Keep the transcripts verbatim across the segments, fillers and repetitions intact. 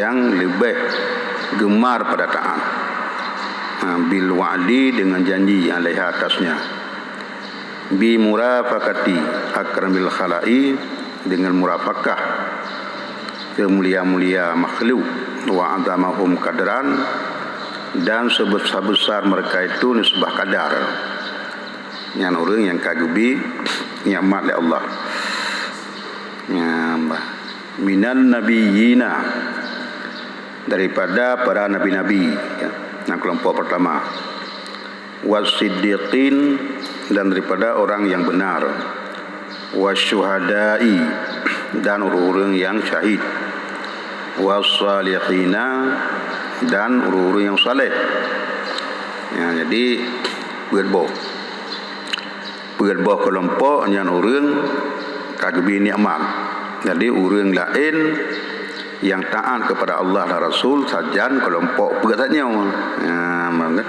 yang leubeh gemar pada taat. Ha, bil wa'di, dengan janji alaiha, atasnya. Bi murafaqati akramil khalaiq, dengan murafaqah seumulia-mulia makhluk, wa a'zamahum qadran, dan sebesar-besar mereka itu nisbah kadar. Nyan ureuëng nyang ka geubi nikmat lé Allah. Nyan bah. Minan nabiyyina, daripada para nabi-nabi, ya, nyang kelompok pertama. Wasiddiqin, dan daripada orang yang benar. Wasyuhada'i, dan ureuëng-ureuëng yang syahid. Wasalihina, dan ureuëng-ureuëng yang saleh. Ya, jadi, peuet boh. Peuet boh keulompok nyan ureuëng ka geubi nikmat. Jadi, ureuëng laén nyang taát kepada Allah dan Rasul sajan keulompok peuet that nyoe. Ha, maka,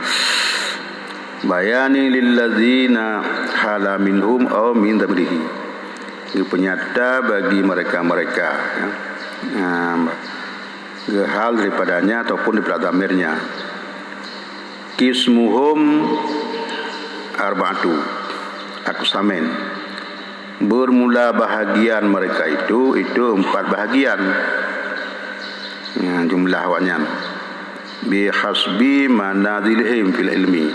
bayani lillazina hala minhum au min qablihi. Geupeunyata bagi mereka-mereka, ya. Ha, geuhal daripadanya ataupun daripada dhamirnya. Qismuhum arba'atu aqsamin. Bermula bahagian mereka itu, itu empat bahagian. Nah, jumlah awaknyan. Bihasbi manazilihim fil ilmi.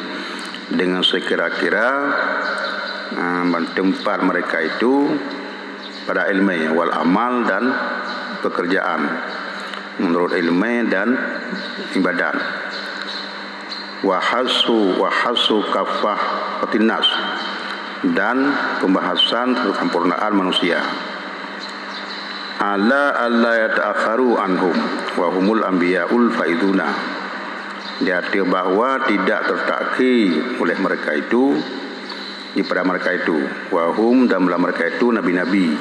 Dengan sekira-kira, ah, tempat mereka itu pada ilmu, wal amal, dan pekerjaan menurut ilmu dan ibadat. Wa hasu, wa hasu kafahatin nas, dan pembahasan kesempurnaan manusia. Ala alla yata'akharu anhum wa humul anbiya'ul faizuna. Di atas bahwa tidak tertakhir oleh mereka itu, daripada mereka itu. Wa hum, dan dalam mereka itu nabi-nabi.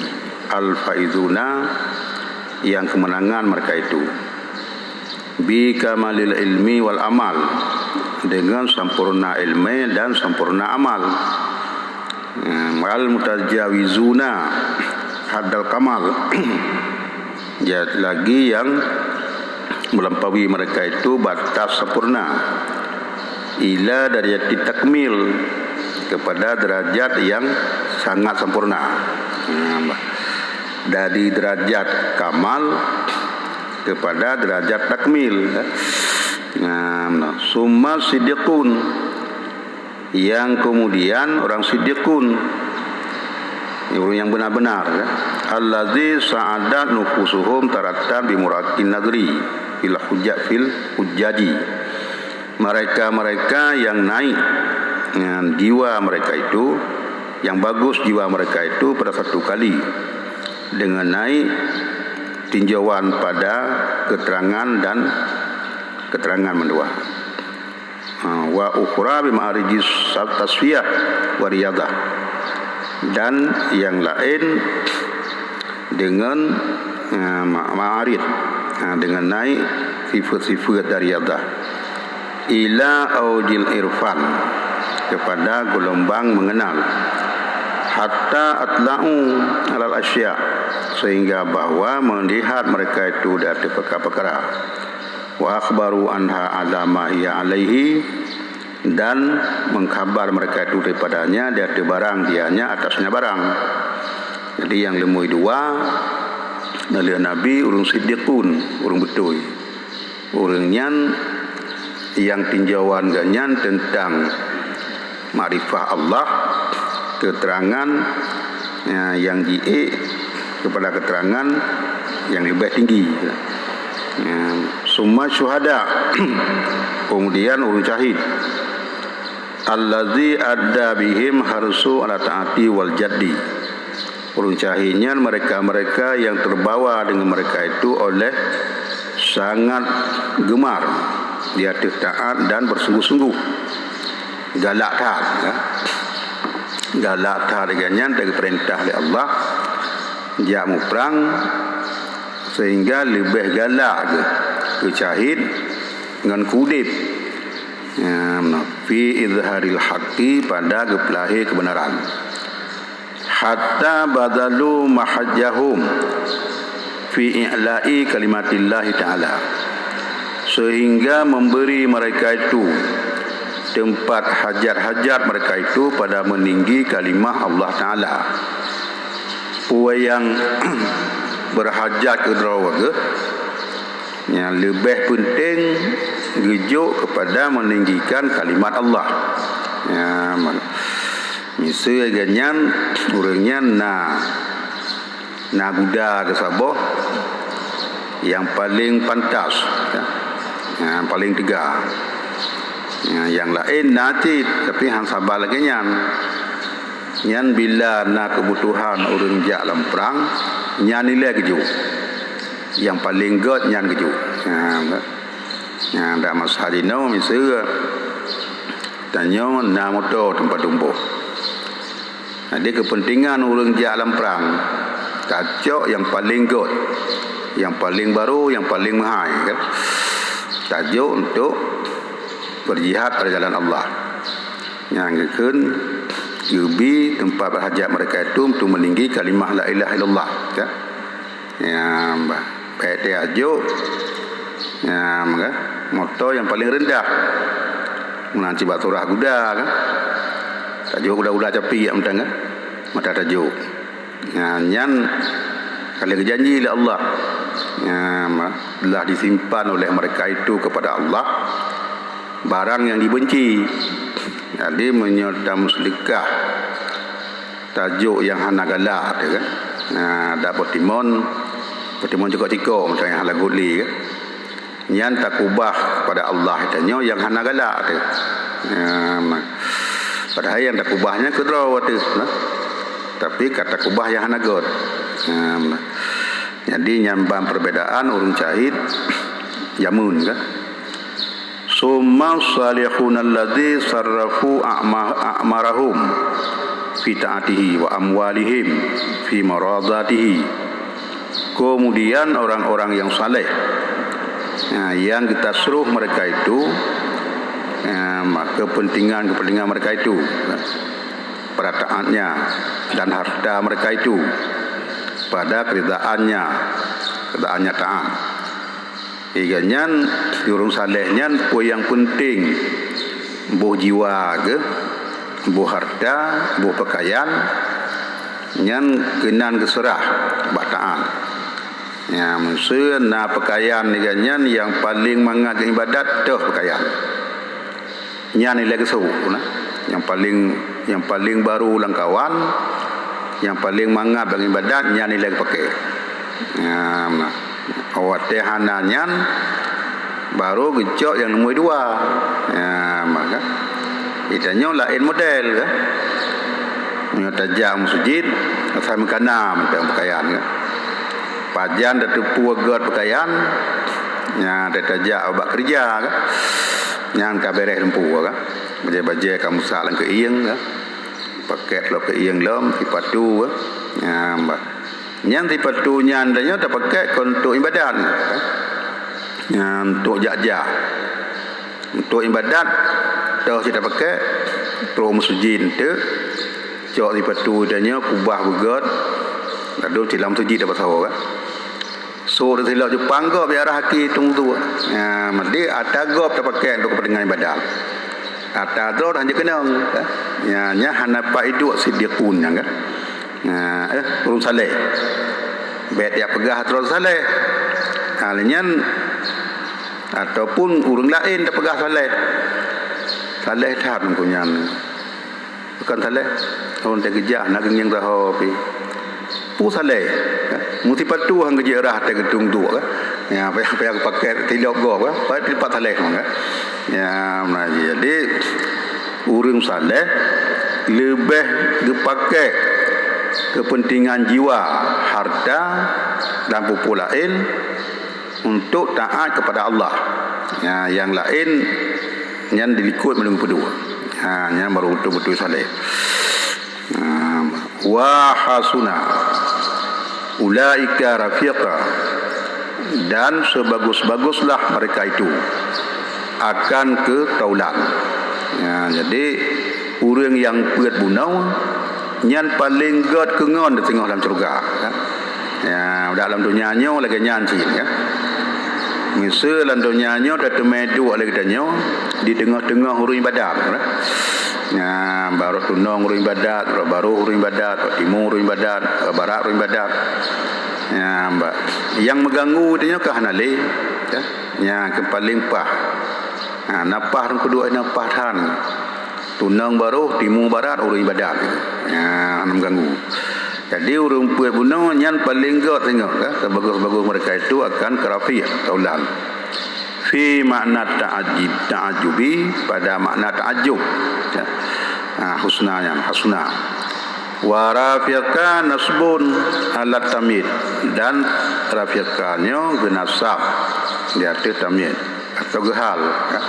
Al-faizuna, yang kemenangan mereka itu. Bi kamalil ilmi wal amal, dengan sempurna ilmu dan sempurna amal. Hmm, wal mutajawizuna haddal kamal. Ya, lagi yang melampaui mereka itu batas sempurna. Ila darajati takmil, kepada derajat yang sangat sempurna. Nah, dari derajat kamal kepada derajat takmil. Nah, summa siddiqun, yang kemudian orang siddiqun, orang yang benar-benar, ya. Allazi sa'adat nufusuhum taratan bimurakin nadri fil hujja-, fil hujjaji. Mereka-mereka yang naik, ya, jiwa mereka itu, yang bagus jiwa mereka itu pada satu kali dengan naik tinjauan pada keterangan dan keterangan mandua. Ha, wa ukhra bi ma'arijis tasfiyah wa riyadah. Dan yang lain dengan, ha, ma-, ma'arij, ha, dengan naik sifat-sifat dari riyadah. Ila aujil irfan, kepada gelombang mengenal. Hatta atla'u alal asya, sehingga bahwa melihat mereka itu di atas perkara-perkara. Wa akhbaru anha ala ma hiya alaihi, dan mengkhabar mereka itu daripadanya, di atas barang dianya, atasnya barang. Jadi, yang leumui dua, oleh Nabi, ureuëng siddiqun, ureuëng beutôi. Ureuëng nyan yang tinjauan geuh nyan tentang makrifah Allah, keterangan, ya, yang jiék kepada keterangan yang lebih tinggi. Ya, summa syuhada, kemudian ureuëng syahid. Allazi adda bihim harsu ala taati wal jaddi. Ureuëng syahid nyan mereka-mereka yang terbawa dengan mereka itu oleh sangat gemar di atas taat dan bersungguh-sungguh. Galak that, ya. Galak that, geuh nyan teupeurintah lé Allah jak muprang, sehingga leubeh galak geuh keu syahid ngon keu udeb. Ya, fi izharil haqqi, pada geupeulahé keubeunaran. Hatta badhalu mahajjahum fi i'la'i kalimatillahi ta'ala, sehingga memberi mereka itu tempat hajat-hajat mereka itu pada meninggi kalimah Allah Ta'ala. Peue nyang berhajat keu droe geuh, nyang leubeh peunteng geujok kepada meninggikan kalimat Allah. Ya, man. Miseue geuh nyan, ureuëng nyan na na guda geusaboh nyang paleng pantas, ya, nyang paleng teuga. Ya, nyang laén na cit, tapi han saba lagée nyan. Nyan bila na keubutuhan ureuëng jak lam prang, nyan ilée geujok. Nyang paleng gét nyan geujok. Ya, ya, dak masa jinoe miseue tanyoe na moto teumpat tuboh. Jadi, keupeuntengan ureuëng jak lam prang, tacok nyang paleng gét, nyang paleng barô, nyang paleng meuhai, kan? Tajok untuk berjihad pada jalan Allah. Nyang geukheun geubi teumpat berhajat mereka itu untuk meninggi kalimah la ilaha illallah, kan? Ya, bah. Bék teuajok. Ya, maka moto nyang paleng reundah. Meunan cit bak surah guda, kan? Tajok guda-guda capiek mantong, kan? Mata tajok. Ya, nyan ka lheueh geujanji lé Allah. Ya, ma-, telah disimpan oleh mereka itu kepada Allah barang yang dibenci. Jadi, meunyoe tameuseudeukah tajok nyang hana galak teuh, kan? Nah, dak peutimon, peutimon cikok-cikok mantong nyang hana lagot lé, kan? Nyan takubah kepada Allah tanyoe nyang hana galak teuh. Nah, ma-, padahai nyang takubah nyan keudroe teuh, nah. Tapi ka takubah nyang hana gét. Nah, ma-, jadi nyan ban perbedaan ureuëng syahid jameun, kan? Summa salihuna alladzi sarrafu a'ma-, a'marahum fi ta'atihi wa amwalihim fi maradatihi. Kemudian orang-orang yang saleh, nah, yang kita suruh mereka itu, nah, ma-, kepentingan-kepentingan mereka itu, nah, pada taatnya dan harta mereka itu pada keridaannya, keridaannya taat. Iga nyan, ureuëng saleh nyan peue nyang peunteng, boh jiwa geuh, boh harta, boh peukayan, nyan keunan geuseurah bak taat. Nya, meuseu na peukayan iga nyan nyang paleng mangat geuibadat, toh peukayan. Nyan ilée geuseuôt, nah. Nyang paleng, nyang paleng barô lam kawan, nyang paleng mangat bak ibadat, nyan ilée geupaké. Nah, nah. Watée hana nyan, barô geucok nyang nomor dua. Nah, maka, geutanyoe laén model, kan? Meunyoe tajak meuseujid, asai meukana mantong peukayan, kan? Pajan tateupeue gét peukayan, nyan tatajak bak keureuja, kan? Nyan ka béréh lumpu, kan? Bajée-bajée ka meusak lam keuieng, kan? Pakét lom keuieng lom, sipatu, kan? Nyan, bah. Nyan sipatu nyan tanyoe tapaké kon untuk ibadat, kan? Nyan untuk jak-jak. Untuk ibadat, toh cit tapaké, trok meuseujid teuk, cok sipatu tanyoe, kubah beugét, ladôm cit lam meuseujid tapasoe, kan? Sôk silop jeupang gob, ya, arah aki tueng tuek. Ya, meunan atra gob tapaké untuk keupeuntengan ibadat. Atra droe hana jikeunong, kan? Ya, nyan hana pat iduek siddiqun nyan, kan? Ya, eh, ureuëng saleh. Bék tapeugah droe saleh. Hal nyan ataupun ureuëng laén tapeugah saleh. Saleh that ureuëng nyan. Bukan saleh. Ureuëng teukeujah na geungieng saho pi. Peue saleh? Kan? Meusipatu han geujak rhah teuh geutung duek, kan? Ya, payah-payah geupaké tilok gob, kan? Padahai teupat saleh, kan? Ya, meunan. Jadi, ureuëng saleh leubeh geupaké keupeuntengan jiwa, harta, dan peue-peue laén untuk taat kepada Allah. Ya, nyang laén nyan dilikot meunyoe geupeudua. Ha, nyan baru beutôi-beutôi saleh. Ha, wa hasuna ulaika rafiqa, dan sebagus-baguslah mereka itu akan keutaulan. Ya, jadi ureuëng nyang peuet bunoe nyan paleng gét keu ngon di teungoh lam syeuruga, kan? Ya, dak lam donya nyoe lagée nyan cit, ya. Miseue lam donya nyoe tateumé duek lé geutanyoe di teungoh-teungoh ureuëng ibadat, ya. Ya, bak rot tunong ureuëng ibadat, rot barô ureuëng ibadat, rot timu ureuëng ibadat, rot barat ureuëng ibadat. Ya, bak nyang meuganggu geutanyoe ka hana lé, ya. Nyang keuh paleng paih. Ha, na paih rhueng keudua, na paih that. Tunong barô, timu barat, ureuëng ibadat. Ya, hana meuganggu. Jadi, ureuëng peuet bunoe nyan paleng gét singoh, ya, sebagus-bagus mereka itu akan keu rafiq, taulan. Fi makna ta'ajib, ta'ajubi, pada makna ta'ajub. Ya. Ha, husna nyan, hasuna. Wa rafiqa nasbun alat tamyiz, dan rafiqa nyoe geunasab di ateueh tamyiz atau geuhal, ya.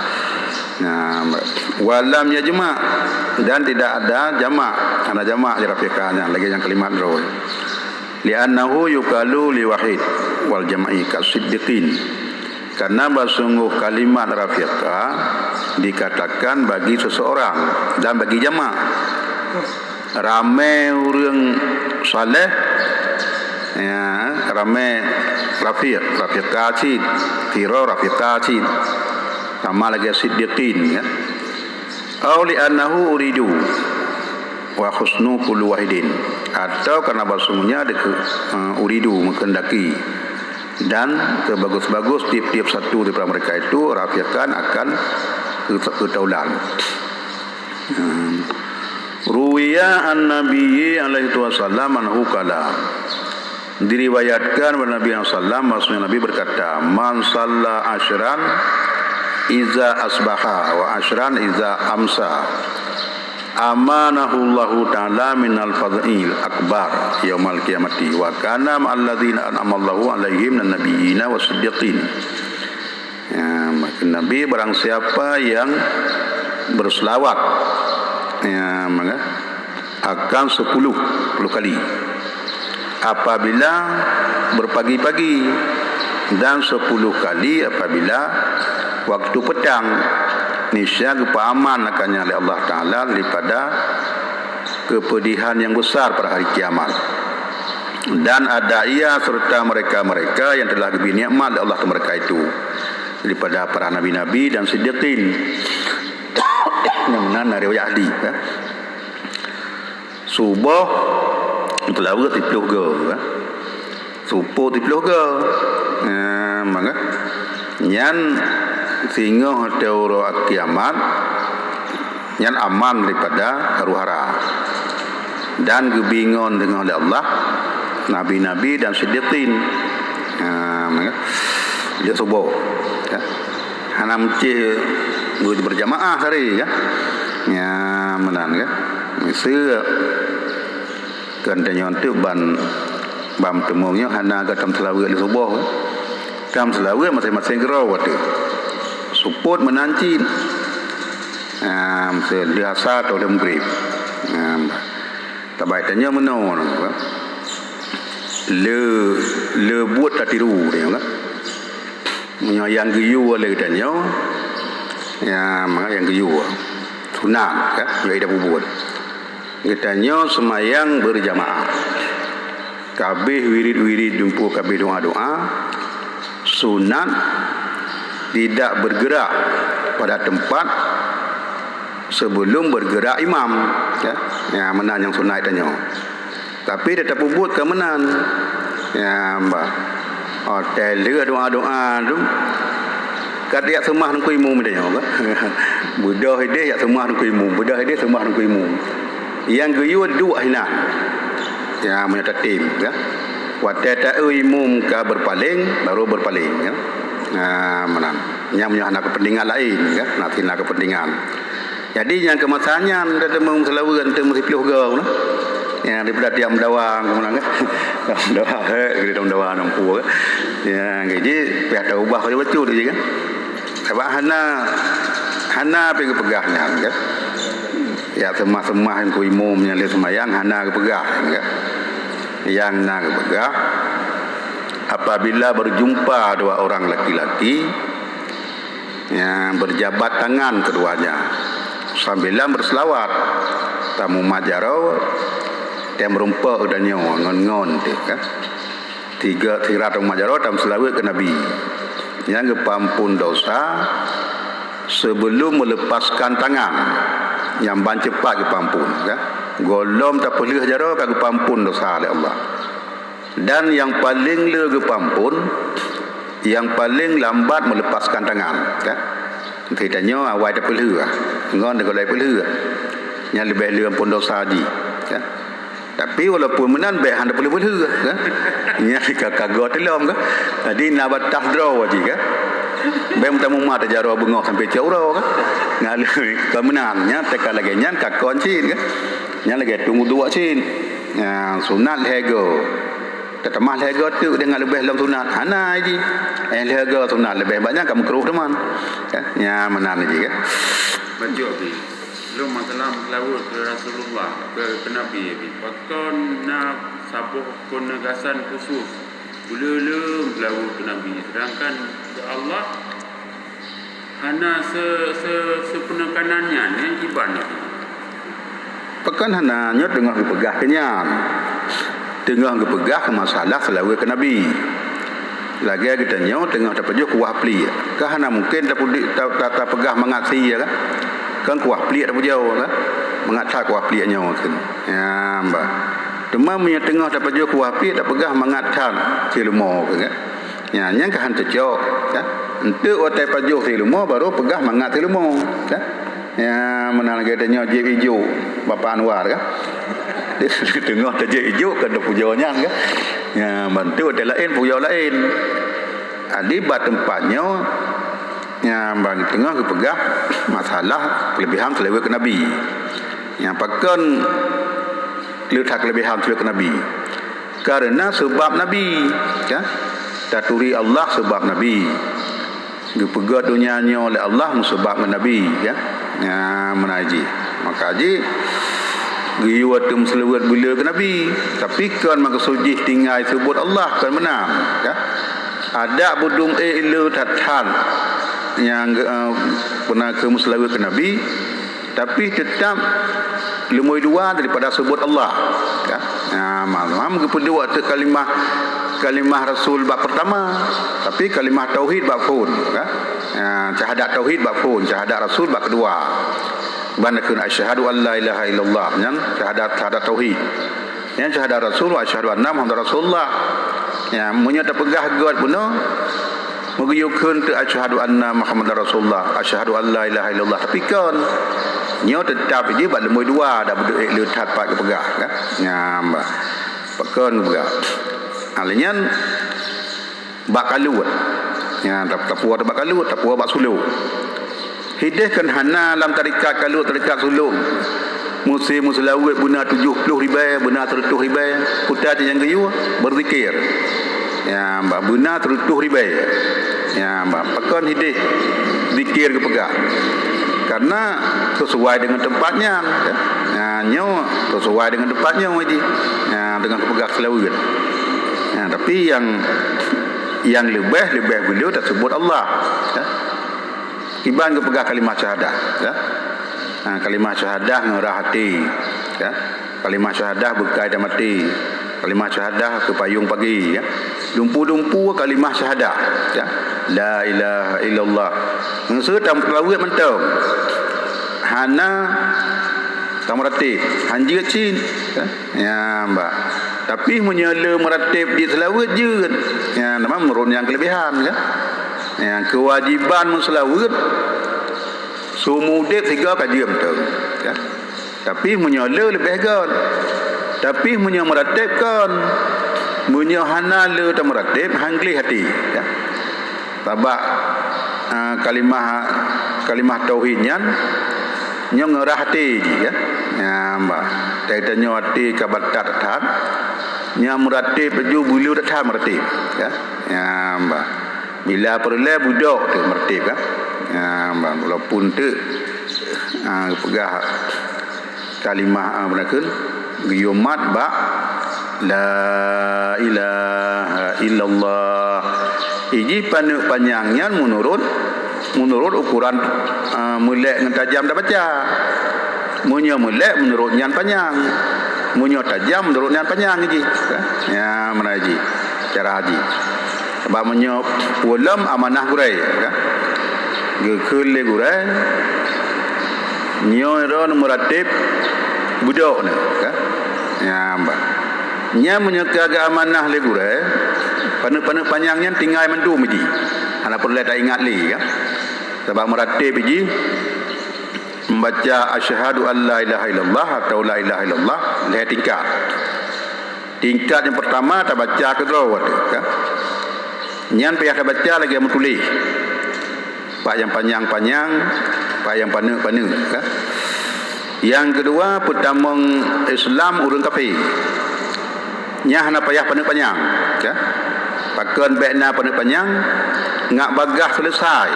Nah, wa lam yajma', dan tidak ada jamak, hana jamak di rafiqa nyan lagée nyang kalimat droe. Li'annahu yuqalu li wahid wal jam'i ka siddiqin. Karena bahsungguh kalimat rafiqa dikatakan bagi seseorang dan bagi jamak. Ramé ureuëng saleh, ya, ramé rafiq, rafiqa cit, sira rafiqa cit. Sama lagée siddiqin, ya. Au li annahu uridu wa husnu kullu wahidin. Atau karena bahsungguhnya dikeu-, eh, uridu, menghendaki. Dan kebagus-bagus tiap-tiap satu daripada mereka itu rafiqan akan keu-, keutaulan. Hmm. Ruwiya an Nabiyyi alaihi wasallam anhu qala. Diriwayatkan dari Nabi sallallahu alaihi wasallam, maksudnya Nabi berkata, "Man shalla asyran iza asbaha wa asyran iza amsa, amanahu Allahu ta'ala minal faza'il akbar yaumal qiyamati wa kana ma'al ladzina an'amallahu alaihim minan nabiyyina was siddiqin." Ya, maka Nabi, barang siapa yang berselawat, ya, maka akan sepuluh, sepuluh kali apabila berpagi-pagi, dan sepuluh kali apabila waktu petang, niscaya geupeuaman akannya lé Allah Ta'ala daripada kepedihan yang besar pada hari kiamat. Dan ada ia serta mereka-mereka yang telah diberi nikmat oleh Allah mereka itu daripada para nabi-nabi dan siddiqin. Nyang meunan na riwayat hadis, ya. Suboh teulaweuet siplôh goe, ya. Supôt siplôh goe. Nah, maka nyan singoh teuro kiamat, nyan aman daripada huru-hara dan geubingon teungoh lé Allah nabi-nabi dan siddiqin. Ha, maka jeuet suboh, ya. Hana meucéh ber-, berjamaah sehari, ya. Ya, meunan, ya. Miseue kan tanyoe teuk ban, ban meuteumong nyoe hana gata meuseulaweuet lé suboh, kan? Ka meuseulaweuet maséng-maséng keudroe watée. Supôt meunan cit. Ah, miseue lheueh asa atau lheueh meugrib. Ah, tabai tanyoe meunoe, le, le buet tatiru, tanyoe kan. Meunyoe nyang geuyue lé geutanyoe, ya, maka nyang geuyue sunat, ya, nyang ida bubuet. Geutanyoe seumayang beurjamaah. Ka abéh wirid-wirid dumpeue, ka abéh doa-doa, sunat tidak bergerak pada tempat sebelum bergerak imam, ya. Ya, meunan nyang sunat tanyoe. Tapi teutap peubuet ka meunan. Ya, bah. Oh, teuh lheueh doa-doa tu, ka yak seumah ngon imum tanyoe, bah. Beudôh idéh yak seumah ngon imum, beudôh idéh seumah ngon imum. Nyang geuyue duek hinan. Ya, meunyoe tatem, ya. Watée taeu imum ka beurpaléng, baru beurpaléng, ya. Ha, meunan. Nyang meunyoe hana keupeuntengan laén, ya. Na sina keupeuntengan. Jadi, nyang keu masa nyan, teuteumé meuseulaweuet, teuteumé siplôh goe, nah. Ya, daripada tiang meudawa, meunan, kan. Tiang meudawa, hek, tiang meudawa, nampu, kan. Ya, jadi, payah taubah bacut-bacut je, kan. Sabab hana, hana pih geupeugah nyan, kan. Ya, seumah-seumah keu imum nyang lheueh seumayang, hana geupeugah, kan. Nyang na geupeugah, apabila berjumpa dua orang laki-laki, ya, berjabat tangan keduanya, sambilan berselawat, tamumat jaroe, teuh meurumpok geutanyoe ngon-ngon teuh, kan. Tiga sirat umat jaroe tameuseulaweuet keu Nabi. Nyang geupeuamphon dosa sibeulom meuleupaskan tangan. Nyang ban cepat geupeuamphon, kan? Gohlom tapeulheueh jaroe ka geupeuamphon dosa lé Allah. Dan nyang paleng le geupeuamphon, nyang paleng lambat meuleupaskan tangan, kan? Geutanyoe awai tapeulheueh, ngon teuka lé peulheueh. Nyang leubeh le amphon dosa jih, kan? Tapi walaupun meunan, bèk hana peulheueh-peulheueh, kan? Nyan ka, ka goe teulom, kan? Jadi na batas droe jih, kan? Bèk meutamah-meutamah jaroe beungoh sampoe cot uroe, kan? Ngalui ka meunan, nyan teuka lagèe nyan ka kon cit, kan? Nyan lagèe tueng uduk cit. Nyan sunat lhèe goe. Teutamah lhèe goe teuk deh ngon leubeh lom sunat. Hana jih. Eh, lhèe goe sunat leubeh banyak ka meukruh teuma. Kan? Nyan meunan jih, kan? Bacut, Abi. Lôn masalah meuseulaweuet keu Rasulullah, keu, keu Nabi, Abi. Pakon na saboh peuneugasan khusus, beu le-le meuseulaweuet keu Nabi, seudangkan keu Allah hana se-, se-, seupeuneukanan nyan, nyan kiban, Abi. Pakon hana, nyoe teungoh geupeugah keu nyan. Teungoh geupeugah keu masalah seulaweuet keu Nabi. Lagèe geutanyoe teungoh tapajoh kuah pliek. Ka hana mungken tapudi-, ta-, ta-, tapeugah mangat sie, kan? Kan kuah pliek tapujoe, kan? Mangat that kuah pliek nyoe, kan? Nyan, bah. Teuma meunyoe teungoh tapajoh kuah pliek, tapeugah mangat that sie leumo, kan? Nyan, nyan ka han cocok, kan? Enteuk watèe pajoh sie leumo, baru peugah mangat sie leumo, kan? Nyan, meunan lagèe tanyoe jieb ijuk, Bapak Anwar, kan? Teungoh tajieb ijuk, kan tapujoe nyan, kan? Nyan, ban enteuk watèe laén, pujoe laén. Jadi, bak teumpat nyoe, nyan, ban teungoh geupeugah masalah keuleubehan seulaweuet keu Nabi. Nyan, pakon le that keuleubehan seulaweuet keu Nabi? Kareuna seubab Nabi, ya. Taturi Allah seubab Nabi. Geupeugöt donya nyoe lé Allah meuseubab ngon Nabi, ya. Nyan meunan jih. Maka jih, geuyue teumeuseulaweuet beu le keu Nabi, tapi kon meukeusud jih tinggai seubut Allah, kon meunan, ya. Adak beudum ék le that-that nyang geu-, eh, peuna keu meuseulaweuet keu Nabi, tapi teutap leumoi dua daripada seubut Allah, ya. Ha, mam, mam geupeuduek teuk kalimah, kalimah Rasul bak peurtama, tapi kalimah tauhid bak phon, ya. Ha, syahadat tauhid bak phon, syahadat Rasul bak keudua. Ban kheun asyhadu an la ilaha illallah, nyan syahadat, syahadat tauhid. Nyan syahadat Rasul, wa asyhadu anna Muhammadar Rasulullah. Ya, meunyoe tapeugah göt bunoe, meugeuyue kheun teuk asyhadu anna Muhammadar Rasulullah, asyhadu an la ilaha illallah. Tapi kon, nyoe teutap jih bak leumoi dua, dak beudeuh ék le that pat geupeugah, kan? Nyan, bah. Pakon geupeugah. Ha, lé nyan, bak kalut. Ya, tap-, tapuwoe bak kalut, tapuwoe bak sulok. Hideh kan hana lam tarekat kalut, tarekat sulok. Meusti meuseulaweuet beuna tujoh ploh ribèe, beuna seureutôh ribèe. Peue teuk nyang geuyue, beuzikir. Ya, bah, beuna seureutôh ribèe. Ya, bah, pakon hideh zikir geupeugah. Karena sesuai dengan tempat nyan, ya. Ya, nyoe sesuai dengan tempat nyoe jih. Ya, dengan geupeugah seulaweuet. Ya, tapi nyang Nyang leubeh-leubeh beu le taseubut Allah, ya. Kiban geupeugah kalimah syahadah, ya. Ha, kalimah syahadah ngon rhah até, ya. Kalimah syahadah beukai dan maté. Kalimah syahadah keu payong pagé, ya. Dumpeue-dumpeue kalimah syahadah, ya. La ilaha illallah. Meuseu tameuseulaweuet mantong. Hana tameurateb, hanjeuet cit, ya. Nyan, bah. Tapi meunyoe le meurateb di seulaweuet jeuet, nyan nama meunurot nyang keuleubehan, kan? Nyan keuwajiban meuseulaweuet seumeu udeb sigoe ka jeuet mantong, kan? Tapi meunyoe le leubeh göt. Tapi meunyoe meurateb kon, meunyoe hana le tameurateb, han gleh até, kan? Sabab, ah, kalimah, kalimah tauhid nyan, nyoe ngon rhah até jih, ya. Nyan, bah. Tanyoe até ka batat that, nyan meurateb laju beu le that meurateb, ya. Nyan, bah. Bila peureulèe beudôk teuk meurateb, kan. Nyan, bah. Walaupun teuk, ah, peugah kalimah, ah, beuna kheun, geuyue mat bak la ilaha illallah. Iji paneuk panyang nyan meunurot, meunurot ukuran, ah, meulek ngon tajam tabaca. Meunyoe meulek meunurot nyan panyang. Meunyoe tajam meunurot nyan panyang jih. Ya, meunan jih. Cara haji. Sabab meunyoe peue lom amanah gurée, kan? Geukheun lé gurée, nyoe droe meurateb beudôk nyoe, kan? Nyan bah. Nyan meunyoe ka geuamanah lé gurée, paneuk-paneuk panyang nyan tinggai mandum jih. Hana peureulée taingat lé, kan? Sabab meurateb jih membaca asyhadu an la ilaha illallah atau la ilaha illallah lhée tingkat. Tingkat nyang peurtama tabaca keudroe watée, kan? Nyan payah tabaca lagée meutuléh. Pat nyang panyang-panyang, pat nyang paneuk-paneuk, kan? Nyang keudua, peutamong Islam ureuëng kafé. Nyan hana payah paneuk panyang, kan? Pakon bék na paneuk panyang, ngat bagaih seuleusai.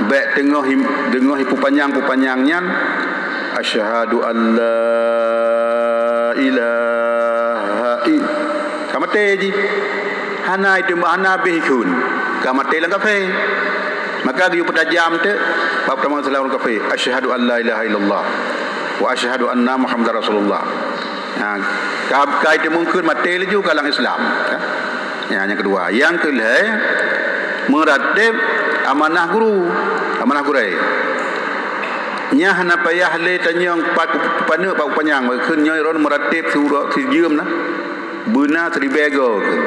Bék teungoh him-, deungoh ipeupanyang-peupanyang nyan, asyhadu an la ilaha i-, ka maté jih. Hana itu, hana habéh ikheun, ka maté lam kafé. Maka geuyue peutajam teuk, bak peutamong Islam ureuëng kafé, asyhadu an la ilaha illallah wa asyhadu anna Muhammadar Rasulullah. Ha, ka, ka itu mungkin maté laju ka lam Islam, kan? Ya, nyang keudua. Nyang keulhée, meurateb amanah guru, amanah gurée. Nyan hana payah lé tanyong pat paneuk pat panyang, kheun nyoe droe meurateb siuroe sijeuem na. Beuna siribée goe kheun.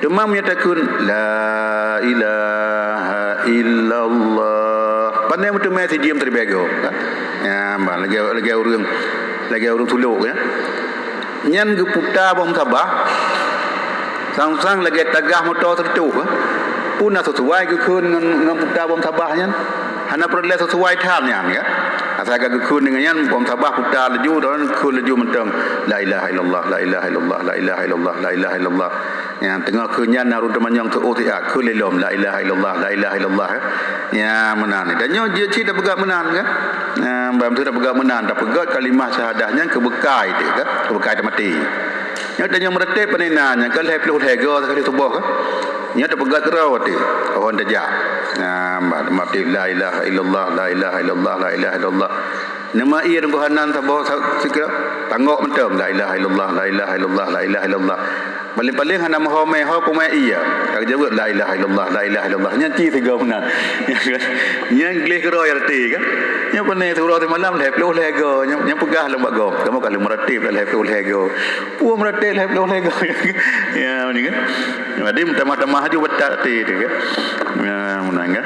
Teuma meunyoe takheun, "La ilaha illallah." Pandai meuteumé sijeuem siribée goe, kan? Ya, bah, lagée, lagée ureuëng, lagée ureuëng sulok, ya. Nyan geuputa bom sabah, sang-sang lagée tagah moto seureutôh, ya. Peue na sisuai geukheun ngon, ngon puta bom sabah nyan? Hana peureulée sisuai that nyan, ya. Asai ka geukheun deungon nyan, bom sabah puta laju, dan kheun laju mantong, "La ilaha illallah, la ilaha illallah, la ilaha illallah, la ilaha illallah." Nyang teungoh kheun nyan na ureuëng teumanyong teuôt siat, kheun lé lom, "La ilaha illallah, la ilaha illallah," eh. Nyan meunan. Dan nyoe jeuet cit tapeugah meunan, kan? Nyan, ban beutôi tapeugah meunan, tapeugah kalimah syahadah nyan keu beukai teuh, kan? Keu beukai tamaté. Nyoe tanyoe meureuteb panena nyan, kan lhée ploh lhée goe sakali tuboh, kan? Nyoe tapeugah keudroe watée, oh, tajak. Nyan, ban maté, "La ilaha illallah, la ilaha illallah, la ilaha illallah." Nama iya deungon hanan saboh sa-, sikira, tanggok mantong, "La ilaha illallah, la ilaha illallah, la ilaha illallah." Paléng-paléng hana meuho mé ho peumé iya. Ka geujaweueb, "La ilaha illallah, la ilaha illallah." Nyan ci sigoe meunan. Nyan gleh keudroe reuti kan. Nyan peureulée siuroe simalam lhée ploh lhée goe. Nyan, nyan peugah lom bak gob. Kamoe ka lheueh meurateb lhée ploh lhée goe. Peue meurateb lhée ploh lhée goe. Ya, meunan kan. Jadi meutamah-tamah aju batat reuti tu kan. Ya, meunan kan.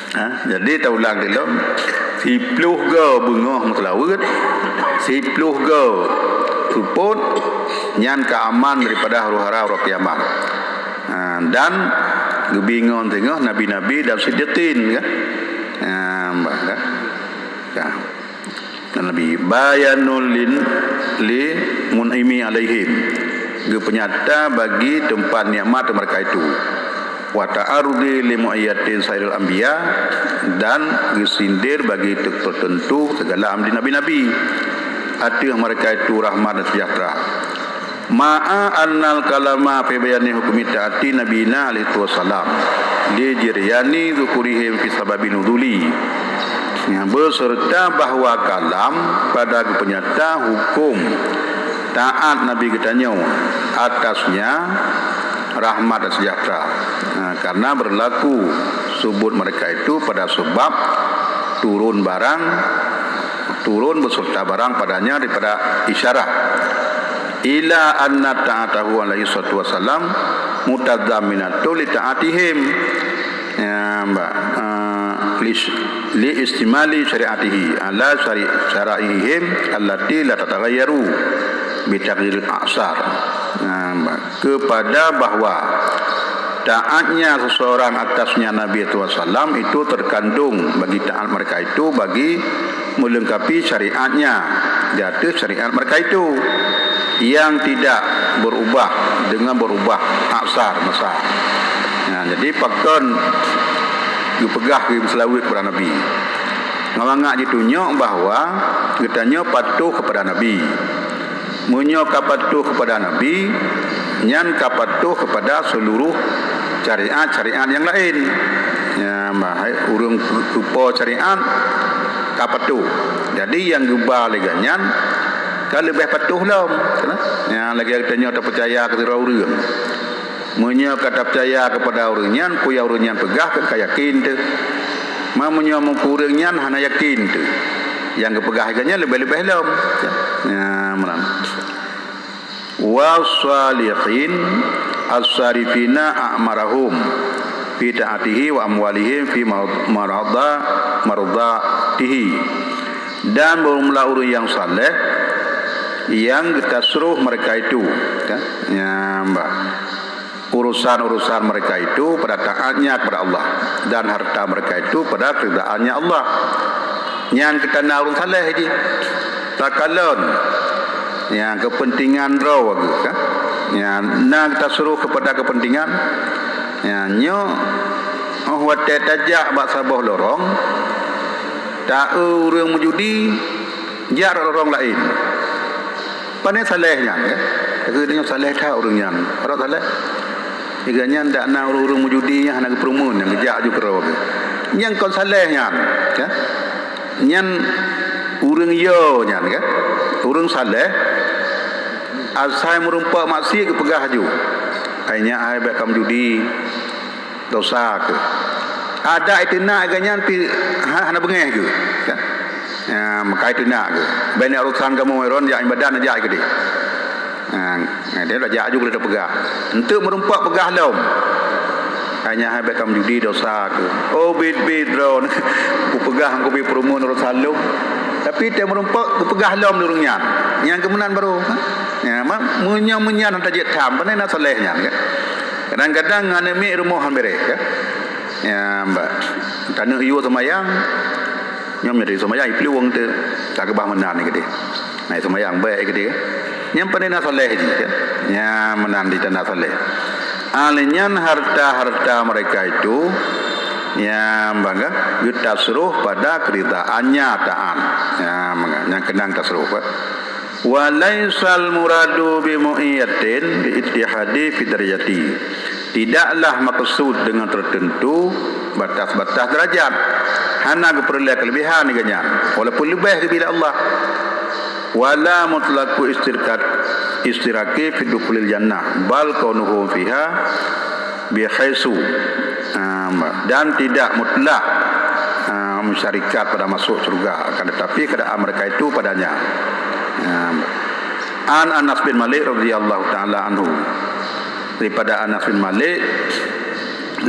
Ha, jadi taulang lom, siploh goe beungoh meuseulaweuet, siploh goe seupôt, nyan ka aman daripada huru-hara uroe kiamat. Ha, dan geubingon singoh nabi-nabi dan siddiqin, kan? Ha, bah, kan? Kan? Dan Nabi, bayanul lin-, li mun'imi alaihim, geupeunyata bagi teumpat nikmat mereka itu. Wa ta'arudi li mu'ayyatin sairil anbiya, dan geusindir bagi teupeuteuntô segala amri nabi-nabi ateueh mereka itu rahmat dan sejahtera. Ma'a annal kalama fi bayani hukmi ta'ati nabiyina alaihi wassalam li jiryani dzukurihim fi sababi nuzuli. Ya, beserta bahwa kalam pada geupenyata hukum taat Nabi geutanyoe atasnya rahmat dan sejahtera. Ha, karena berlaku subut mereka itu pada sebab turun barang, turun beserta barang padanya daripada isyarat. Ila anna ta'atahu alaihi salatu wassalam mutadzaminatun li ta'atihim. Ya, bah, eh, li, li istimali syariatihi ala syari-, syaraihim allati la tataghayyaru bi taghyiril a'sar. Ya, bah, kepada bahwa taatnya seseorang atasnya Nabi sallallahu alaihi wasallam itu terkandung bagi taat mereka itu bagi melengkapi syariatnya di atas syariat mereka itu yang tidak berubah dengan berubah aksar masa. Nah, jadi pakon geupeugah geuseulaweuet kepada Nabi. Ngon mangat jitunyok bahwa geutanyoe patuh kepada Nabi. Meunyoe ka patuh kepada Nabi, nyan ka patuh kepada seluruh syariat-syariat yang lain. Ya, bah, hai ureuëng keu-, keupo syariat ka patuh. Jadi, nyang geuba lé geuh nyan, Ka leubeh patuh lom, kan? Nyang lagée tanyoe tapeucaya keu sidroe ureuëng. Meunyoe ka tapeucaya keupada ureuëng nyan, peue nyang ureuëng nyan peugah, kan ka yakin teuh. Ma meunyoe meukeue ureuëng nyan hana yakin teuh, nyang geupeugah lagée nyan leubeh-leubeh lom. Ya, meunan. Wasalihin as-sarifina a'marahum fi taatihi wa amwalihim fi marad-, marada-, mardatihi. Dan beureulah ureuëng nyang saleh nyang geutasruh mereka itu, kan? Nyang ba, urusan-urusan mereka itu pada taatnya kepada Allah, dan harta mereka itu pada keridaan-Nya Allah. Nyan keuh na ureuëng saleh jih. Takalon nyang keupeuntengan droe geuh, kan? Nyang na geutasruh keupada keupeuntengan. Nyang nyoe, oh watée tajak bak saboh lorong, ta-eu ureuëng meujudi, jak rot lorong laén. Pane saleh nyan, kan? Lagée nyoe saleh that ureuëng nyan. Rot saleh. Lagée nyan dak na ureuëng-ureuëng meujudi nyang hana geupeureumeun nyang geujak ju keudroe geuh. Nyang kon saleh nyan, kan? Nyan ureuëng yo nyan, kan? Ureuëng saleh, asai meurumpok maksiet geupeugah ju, "Hai nyak hai, bék kameujudi, dosa keuh." Adak iteunak geuh nyan pi ha-, hana beungéh geuh, kan? Ya, meukai teunak geuh. Bék urusan kamoe ron, jak ibadat, jak keudeh. Ha, ha, dia dah jak aju keu leuta peugah. Enteuk meurumpok peugah lom. Hanya hai bék kameujudi dosa keuh. Oh, bit-bit droe. Kupeugah kubi peureumeun uroe saleuem. Tapi teu meurumpok kupeugah lom ureuëng nyan. Nyang keumeunang baru. Ha? Ya, ma-, meunyoe meunyan hana jeuet tham, pane na saleh nyan, kan? Kadang-kadang aneuk miet rumoh han beres, kan? Ya, ba. Taneuk yue seumayang. Nyoe meunyoe seumayang iplueng teu. Tak keubah meunan ni keudeh. Nah, seumayang baik keudeh. Nyang pane na saleh jih, kan? Nyang meunan di tanda saleh. Alèh nyan harta-harta mereka itu, nyang bangga, geutasruh pada keridaan-Nya taat. Nyang bangga, nyang keunong tasruh, kan? Wa laisal muradu bi mu'iyatin bi ittihadi fi darajati. Tidaklah maksud dengan tertentu batas-batas derajat. Hana geupeureulée keulebihan di geuhnyan, walaupun leubeh geubri lé Allah. Wala mutlaqu istirakat, istiraki fi dukhulil jannah, bal kaunuhu fiha bihaitsu, ah, dan tidak mutlak, ah, mensyarikat pada masuk syurga, akan tetapi keadaan mereka itu padanya. Ah, an Anas bin Malik radhiyallahu taala anhu. Daripada Anas bin Malik,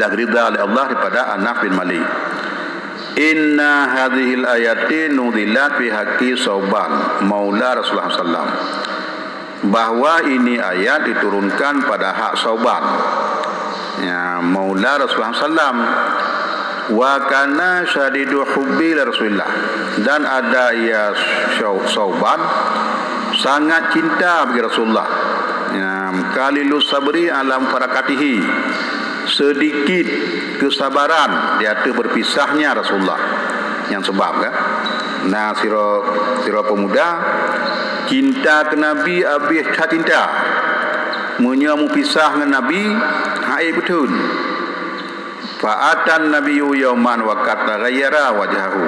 lah ridha oleh Allah daripada Anas bin Malik. Inna hadhil ayati nuzilat fi haqqi Sauban, maula Rasulullah sallam. Bahwa ini ayat diturunkan pada hak Sauban. Ya, maula Rasulullah sallam. Wa kana syadidu hubbi li Rasulillah. Dan ada ia Sau-, Sauban sangat cinta bagi Rasulullah. Ya, qalilus sabri ala mufaraqatihi. Sedikit kesabaran di ateueh berpisahnya Rasulullah. Nyang sabab, kan? Nah, sidroe, sidroe pemuda cinta keu Nabi habéh that cinta. Meunyoe meupisah ngon Nabi, han ék peutheun. Fa atan nabiyyu yauman wa qad taghayyara wajhahu.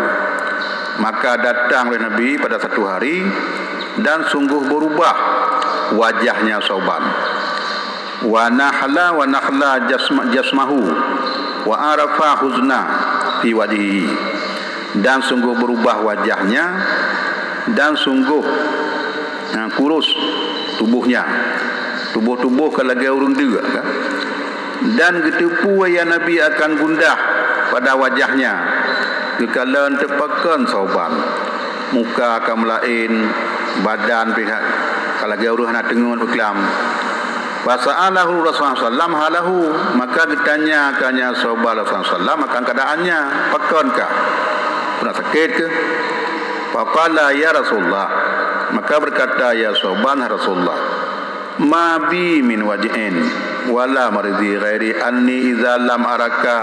Maka datang oleh Nabi pada satu hari dan sungguh berubah wajahnya Sauban. Wa nahla, wa nahla jasma-, jasmahu, wa arafa huzna fi wajhihi. Dan sungguh berubah wajahnya, dan sungguh, ha, kurus tubuhnya. Tuboh-tuboh ka lagée ureuëng deuk, kan? Dan geuteupeue ya Nabi akan gundah pada wajahnya. Geukalon teupakon Sauban. Muka ka meulaén, badan pih ka lagée ureuëng hana teungeut beuklam. Fasa'alahu Rasulullah sallam halahu, maka geutanya keu nyan Sauban Rasulullah sallam akan keadaannya, pakon kah? Peue na sakét keuh? Faqala, "Ya Rasulullah." Maka berkata, "Ya Sauban, hai Rasulullah, ma bi min waj'in wala maridhi ghairi anni idza lam araka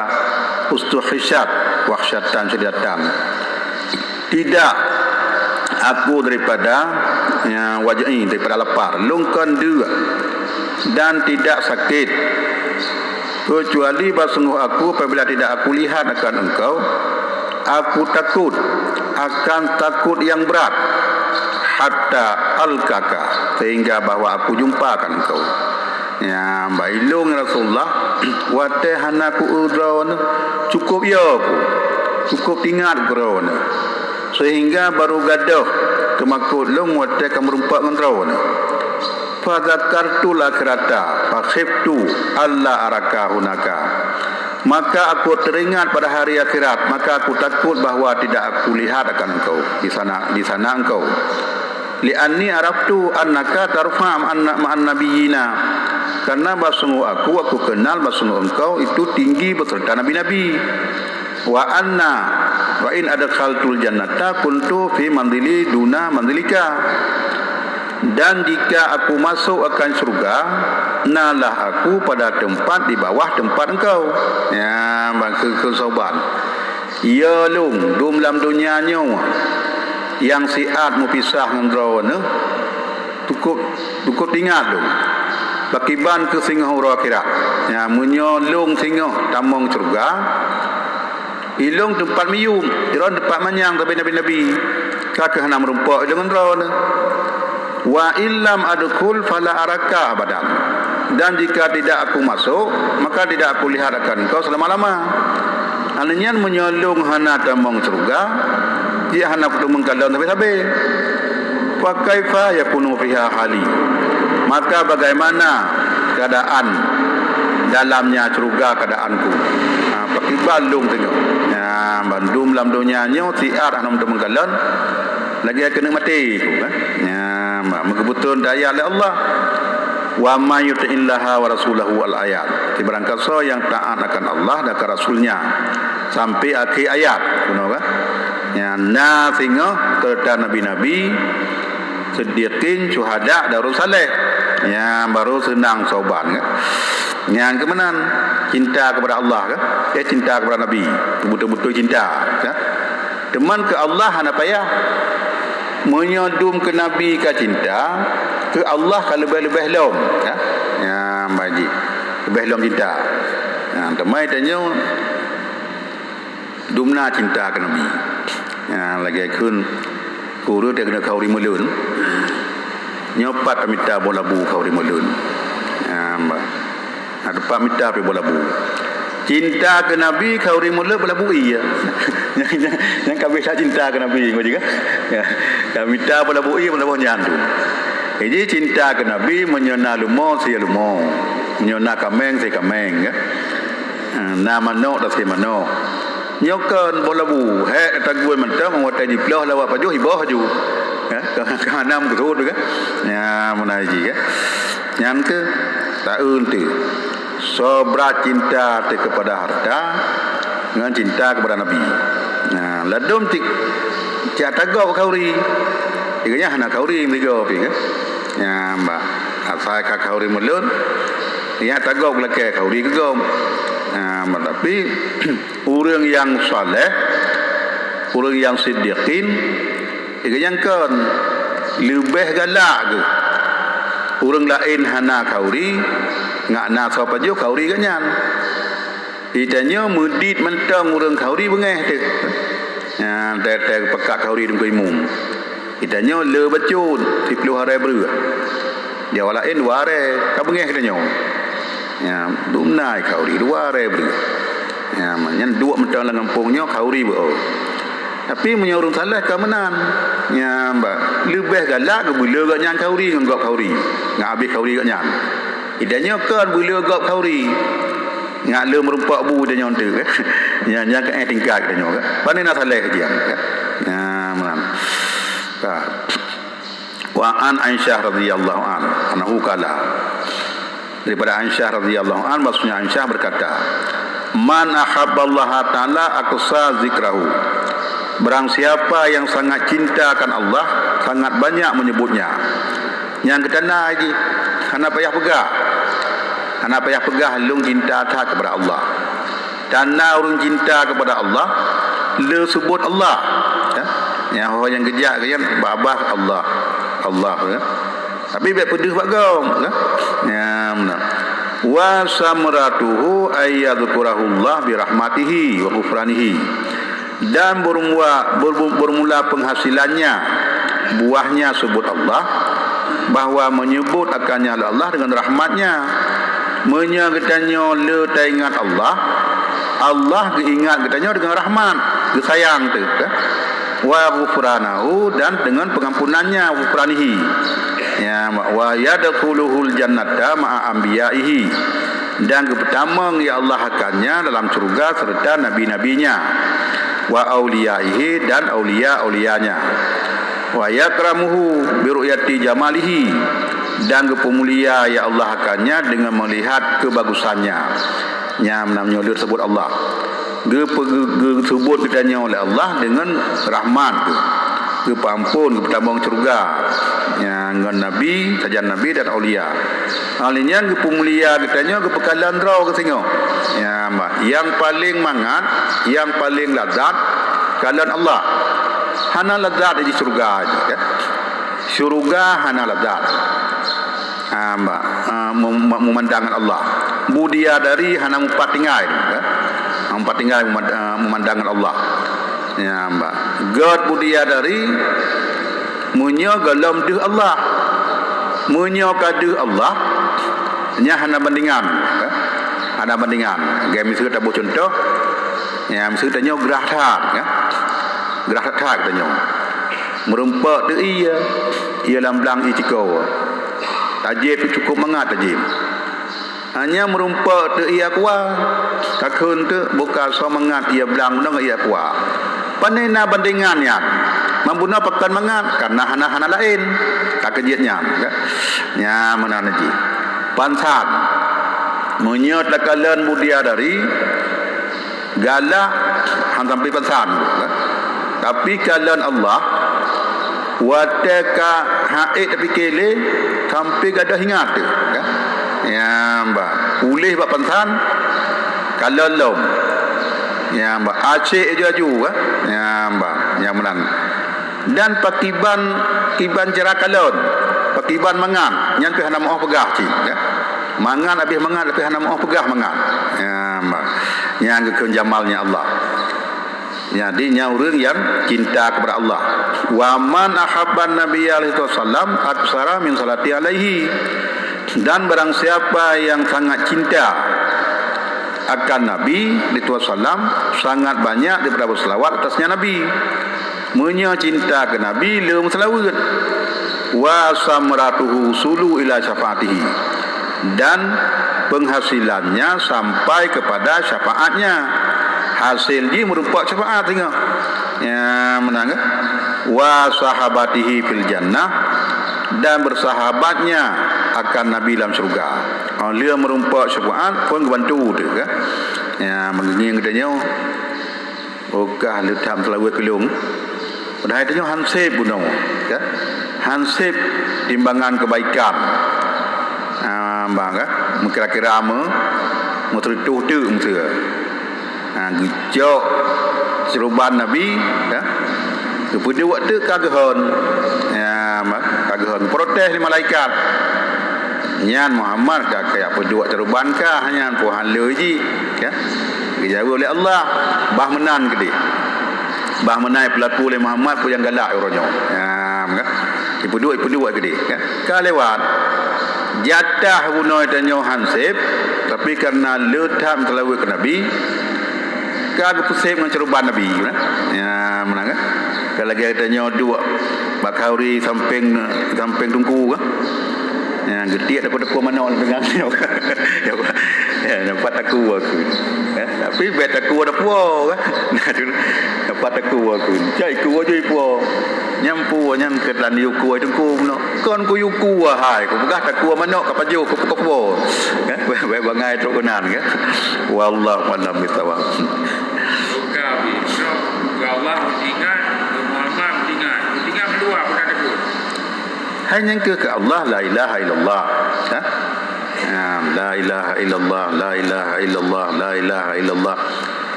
ustuhishat wahsyatan syadidatan." Tidak aku daripada, ya, waj'i, daripada lapar, lôn kon deuk, dan tidak sakit, kecuali bahwa sungguh aku, apabila tidak aku lihat akan engkau, aku takut akan takut yang berat. hatta alqaka, sehingga bahwa aku jumpakan engkau. Ya, baik lôn, ya Rasulullah, watée hana ku eu droeneuh, cukup yo ku, cukup ingat ku droeneuh, sehingga baru gadôh teumakot lôn watée ka meurumpok ngon droeneuh. Fadzakartul akhirata, fakhiftu alla araka hunaka. Maka aku teringat pada hari akhirat, maka aku takut bahwa tidak aku lihat akan engkau di sana, di sana engkau. Li'anni araftu annaka tarfa' ma'an, ma'an nabiyina. Karena bahsungguh aku, aku kenal bahsungguh engkau itu tinggi beserta nabi-nabi. Wa anna, wa in adkhaltul jannata kuntu fi manzili duna manzilika. Dan jika aku masuk akan syurga, nalah aku pada tempat di bawah tempat engkau. Ya, bangsa keusoban. Ya lôn, dum lam donya nyoe, nyang siat meupisah ngon droeneuh, cukup, cukup ingat lôn. Pakiban keu singoh uroe akhirat. Ya, meunyoe lôn singoh tamong syurga, ilôn teumpat miyueb, droeneuh teumpat manyang sabe nabi-nabi. Ka keuh hana meurumpok ilôn ngon droeneuh. Wa illam adkhul fala araka abadan. Dan jika tidak aku masuk, maka tidak aku lihat akan engkau selama-lama. Hal nyan meunyoe lôn hana tamong syurga, jih hana kuteumeukalon sabe-sabe. Fa kaifa yakunu fiha hali? Maka bagaimana keadaan dalamnya syurga keadaanku? Ha, pakiban lôn teungoh. Ya, bandum lam donya nyoe siat hana meuteumeukalon, lagée keuneuk maté ku, kan? Ya, meugeubeuton daya lé Allah. Wa may yuti'illaha wa rasulahu al ayat. Barangkasoe nyang taat akan Allah dan akan Rasulnya sampai akhir ayat. Keunoe, kan? Nyang na singoh serta nabi-nabi, siddiqin, syuhada, dan ureuëng saleh. Nyang baru seunang soban, kan? Nyang keumenan cinta kepada Allah, kan? Eh, cinta kepada Nabi. Betul-betul cinta, kan? Teuma keu Allah hana payah. Meunyoe dum keu Nabi ka cinta, keu Allah ka leubeh-leubeh lom, kan? Nyang baji leubeh lom cinta. Nah, teuma tanyoe dumna cinta keu Nabi. Ya, lagée kheun ureuëng teuh keuneuk khauri meulon. Nyoe pat tamita boh labu khauri meulon. Ya, bah. Na teumpat mita pih boh labu. Cinta keu Nabi khauri meulon boh labu ie. Nyang, nyang, nyang ka biasa cinta keu Nabi, ngon juga. Ya. Ka mita boh labu ie, boh labu nyan tu. Jadi cinta keu Nabi meunyoe na leumo, sie leumo. Meunyoe na kaméng, sie kaméng, ya. Ha, na manok, tasie manok. Nyoe kon boh labu, hék taguen mantong, watée jiploh lawat pajoh, iboh aju. Ha, ka, ka nam keusut tu kan. Ya, meunan ji kan. Nyan keuh taeun teuh. Sobra cinta teuh kepada harta ngon cinta kepada Nabi. Nah, ladom cit, cit tagob khauri. Tiga nyan hana khauri meuligoe pih kan. Nya, bah. Asai ka khauri meulon, nyan tagob lakée khauri keu gob. Nah, tapi ureuëng nyang saleh, ureuëng nyang siddiqin, nyang kon leubeh galak geuh. Ureuëng laén hana khauri, ngat na soe pajoh khauri geuh nyan. Di tanyoe meudit mantong ureuëng khauri beungéh teuh. Nyan teuh-teuh peukat khauri deungon imum. Di tanyoe le bacut, siploh aré breueh. Di awak laén dua aré, ka beungéh geutanyoe. Nyan, dumna khauri dua aré breueh. Nyan, nyan duek mantong lam gampông nyoe khauri beu. Tapi meunyoe ureuëng saleh ka meunan, nyan, bah, leubeh galak geubeuleu gobnyan khauri ngon gob khauri. Ngat habéh khauri gobnyan. Di tanyoe kon beuleu gob khauri. Ngat le meurumpok bu tanyoe teuk. Nyan, nyan keuh tingkat tanyoe kan. Pane na saleh jian kan. Nah, meunan. Ka. Wa an Aisyah radhiyallahu an, annahu qala. Daripada Aisyah radhiyallahu an, maksudnya Aisyah berkata, "Man ahabballaha ta'ala aqsa zikrahu." Barang siapa yang sangat cinta akan Allah, sangat banyak menyebutnya. Nyang keutanda jih, hana payah peugah. Hana payah peugah lôn cinta that kepada Allah. Tanda ureuëng cinta kepada Allah, le seubut Allah. Ya. Nyang ho nyang geujak kan, babah Allah. Allah, ya. Tapi bék peudeuh bak gob, ya. Ya, meunan. Wa samratuhu ayyadzkurahullah birahmatihi wa ghufranihi. Dan bermula, bermula penghasilannya Buahnya sebut Allah, bahwa menyebut akannya Allah dengan rahmatnya. Meunyoe geutanyoe le taingat Allah, Allah geuingat geutanyoe dengan rahmat, geusayang teuh, kan? Wa ghufranahu, dan dengan pengampunannya, ghufranihi. Ya, wa yadkhuluhul jannata ma'a anbiyaihi, dan geupeutamong ya Allah akannya dalam syurga serta nabi-nabinya, wa auliyaihi, dan aulia-aulianya, wa yakramuhu bi ru'yati jamalihi, dan geupeumulia ya Allah akannya dengan melihat kebagusannya. Nyan meunyoe le teusebut Allah. Geupe-, geu-, geusebut geutanyoe lé Allah deungon rahmat geuh. Geupeuampon, geupeutamong syeuruga. Nyan ngon nabi, sajan nabi dan aulia. Hal nyan geupeumulia geutanyoe, geupeukalon droe geuh singoh. Nyan bah, nyang paleng mangat, nyang paleng lazat, kalon Allah. Hana lazat di syeuruga jih, kan? Syeuruga hana lazat. Ha, bah, ha, mem-, meumandang Allah. Bidadari hana mupat tinggai, kan? Hana mupat tinggai meumad-, ha, meumandang Allah. Ya, bah. Göt bidadari, meunyoe gohlom deuh Allah. Meunyoe ka deuh Allah, nyan hana bandingan, kan? Hana bandingan. Lagèe miseue taboh cuntoh, ya, miseue tanyoe grah that, kan? Grah that-that tanyoe. Meurumpok teuh ie, ie lam blang ie cikoe. Tajieb teuh cukôp mangat tajieb. Hanya meurumpok teuh ie aqua, takheun teuh buka soe mangat ie blang bunoe ngon ie aqua. Pane na bandingan nyan? Mambunoe pakon mangat, karena hana, hana laén. Ka keuh jeuet nyan, kan? Nyan meunan jih. Pansan. Meunyoe takalon bidadari, galak han sampai pansan, kan? Tapi kalon Allah, watèe ka han ék tapike lé, sampai gadôh ingat teuh, kan? Nyan bah, puléh bak pansan, kalon lom. Nyan bah, acék aju-aju, kan? Nyan bah, nyan meunan. Dan pakiban, kiban cara kalon, pakiban mangat, nyan pih hana meu'oh peugah cit, kan? Mangat habéh mangat, tapi hana meu'oh peugah mangat. Nyan bah, nyan geukheun jamalnya Allah. Jadi, nyan ureueng nyang cinta kepada Allah. "Wa man ahabban nabiyya alaihi wasallam aksara min salati alaihi." Dan barang siapa yang sangat cinta akan Nabi alaihi wasallam, sangat banyak daripada berselawat atasnya Nabi. Meunyoe cinta keu Nabi, le meuseulaweuet. "Wa samratuhu sulu ila syafaatihi." Dan penghasilannya sampai kepada syafaatnya. Hasil jih meurumpok syafaat singoh. Ya, meunan, kan? "Wa sahabatihi fil jannah," dan bersahabatnya akan Nabi lam syurga. Oh, le meurumpok syafaat pun geubantu teuh, kan? Ya, meungieng geutanyoe. Bukah le that meuseulaweuet keu lôn. Padahai tanyoe han sép bunoe, kan? Han sép timbangan kebaikan. Ah, bah, kan? Meukira-kira meu-, meuteutoh teuk meuseu. Ha, geucok seuruban Nabi, kan? Geupeuduek teuk ka geuhon. Ya, bah, ka geuhon. Protes lé malaikat. Nyan Muhammad ka kajak peuduek seuruban kah nyan, peue hal le jih, kan? Geujaweueb lé Allah, bah meunan keudeh. Bah meunan peulaku lé Muhammad peue nyang galak uroe nyoe. Nyan, kan? Ipeuduek, ipeuduek keudeh, kan? Ka lewat. Jatah bunoe tanyoe han sép, tapi kareuna le that meuseulaweuet keu Nabi, ka geupeuséb ngon seuruban Nabi, kan? Ya, meunan, kan? Ka lagèe tanyoe duek bak khanduri sampéng, sampéng teungku, kan? Ya, geutiek takue-takue manok lam teungoh. Ya, nampak takue aku. Ya, tapi bèk takue dapuo, kan? Nampak takue aku. Cai kue jui puo. Nyan puo, nyan keu laju kue teungku meunoe. Kon kuyue kue hai, kupeugah takue manok ka pajoh, kupeukue-kue. Kan? Bèk, bèk bangai trok keunan, kan? Wallahu a'lam bishawab. Buka bi, bro. Keu Allah meuingat, keu Muhammad meuingat. Meuingat meuluwa bukan takue. Hai nyang keu, keu Allah, la ilaha illallah. Ha? Ha, la ilaha illallah, la ilaha illallah, la ilaha illallah.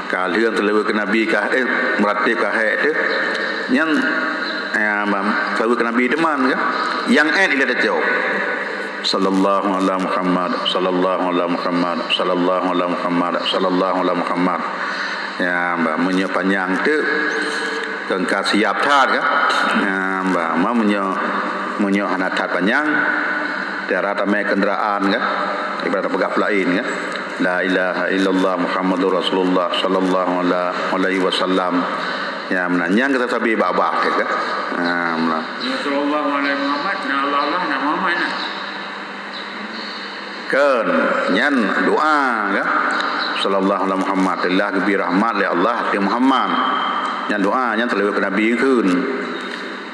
Ka lheueh seulaweuet keu Nabi ka, eh, meuratib ka hék teuh. Nyan, eh, seulaweuet keu Nabi teuma, kan? Nyang ék ilèe tacok. Sallallahu ala Muhammad, sallallahu ala Muhammad, sallallahu ala Muhammad, sallallahu ala Muhammad. Ya, bah, meunyoe panyang teuk, Kon ka siap that kan? Nah, bah, ma meunyoe, meunyoe hana that panyang, tiara tamé kendaraan kan? Ibarat peugah peulaén kan? La ilaha illallah Muhammadur Rasulullah sallallahu alaihi wasallam. Ya, meunan nyang geusabe bak-bak kan? Nah, meunan. Ya, sallallahu alaihi Muhammad, na Allah Allah, na Muhammad na. Kan, nyan doa kan? Sallallahu alaihi Muhammad, telah geubri rahmat lé Allah keu Muhammad. Nyan doa, nyan teuleubeh keu Nabi kheun.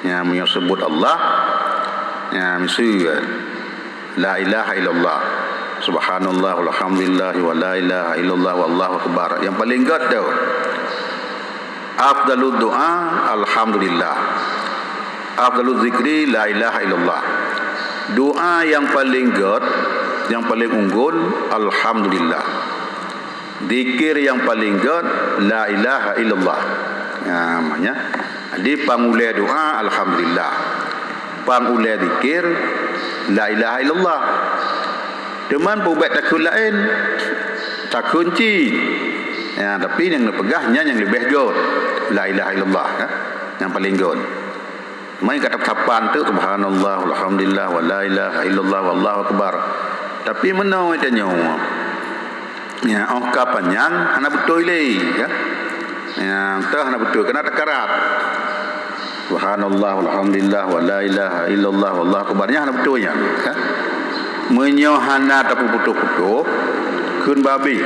Nyan meunyoe seubut Allah, nyan miseue, la ilaha illallah. Subhanallah walhamdulillah wa la ilaha illallah wallahu akbar. Nyang paleng gét tu. Afdalud doa, alhamdulillah. Afdaluz zikri, la ilaha illallah. Doa nyang paleng gét, nyang paleng unggul, alhamdulillah. Zikir nyang paleng gét, la ilaha illallah. Nah, makna, jadi pangulée doa, alhamdulillah. Pangulée zikir, la ilaha illallah. Teuma peubeuet takheun laén, takheun cit. Ya, tapi nyang neupeugah nyan nyang leubeh gét. La ilaha illallah, ya. Nyang paleng gét. Mai ka teusapan tu, subhanallah, walhamdulillah, wa la ilaha illallah, wallahu akbar. Tapi meunoe tanyoe, ya, óh ka panyang, hana beutôi lé, ya. Ya, teuh hana beutôi, keunan takarat. Subhanallah, walhamdulillah, wa la ilaha illallah, wallahu akbar. Nyan hana beutôi nyan, ya. Meunyoe hana tapeuputôh-putôh, kheun babeh.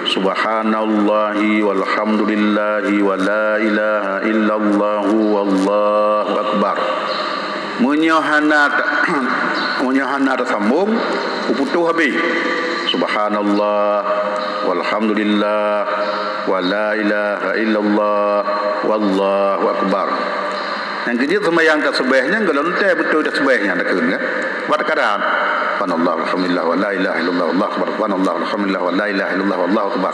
Subhanallahi walhamdulillahi wa la ilaha illallahu wallahu akbar. Meunyoe hana ta-, meunyoe hana tasambong, peuputôh habéh. Subhanallah, walhamdulillah, wa la ilaha illallah, wallahu akbar. Nyang keujeuet seumayang tasbih nyan, golom teuh beutôi tasbih nyan takheun, kan? Wat karat. Subhanallah, walhamdulillah, wa la ilaha illallah, wallahu akbar. Subhanallah, walhamdulillah, wa la ilaha illallah, wallahu akbar.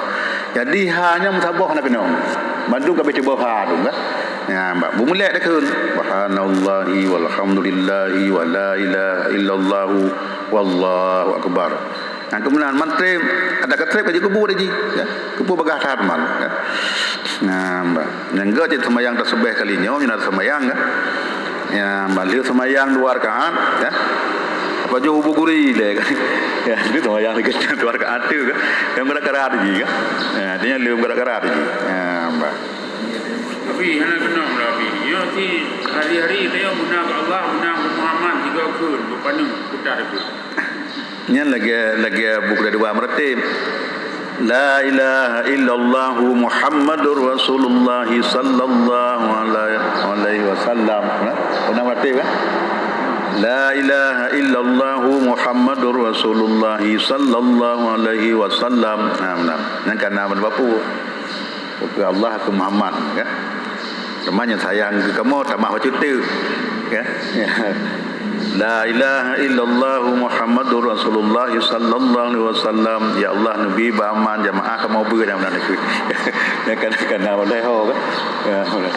Jadi, ha nyan meusaboh hana keunong. Bandum ka habéh cuba ha tu, kan? Ya, bak beumulek takheun. Subhanallahi walhamdulillahi wa la ilaha illallah wallahu akbar. Nah, keumudian mantri ada ka trép ka jikubu lagi, ya. Kubu bagah that man, ya. Nah, bah. Nyang gét cit seumayang tasbih kali nyoe, nyang seumayang, ya. Ya, bah, lheueh seumayang dua rakaat, ya. Apa jeuet ubu guri lé, kan? Ya, itu seumayang lagi dua rakaat tu, kan. Yang gerak-gerak lagi, kan. Ya, dia lheueh gerak-gerak lagi. Ya, bah. Tapi hana keunong lah, Abi. Nyoe si hari-hari tanyoe guna keu Allah, guna keu Muhammad, tiga kheun, beupaneuk, putar kheun. Nyan lagée, lagée buku dari dua meuratéb. La ilaha illallah Muhammadur Rasulullah sallallahu alaihi, alaihi wasallam. Nah, pernah meuratéb, kan? La ilaha illallah Muhammadur Rasulullah sallallahu alaihi wasallam. Nah, benar. Nyan ka na ban bapu. Keu Allah, keu Muhammad, kan? Teuma nyang sayang keu kamoe tamah bacut teuk, kan? La ilaha illallah Muhammadur Rasulullah sallallahu alaihi wasallam. Ya Allah, neubi bak aman jamaah kamoe beuet nyang meunan keu. Nyang kana-kana ulée ho, kan? Ya, ulée.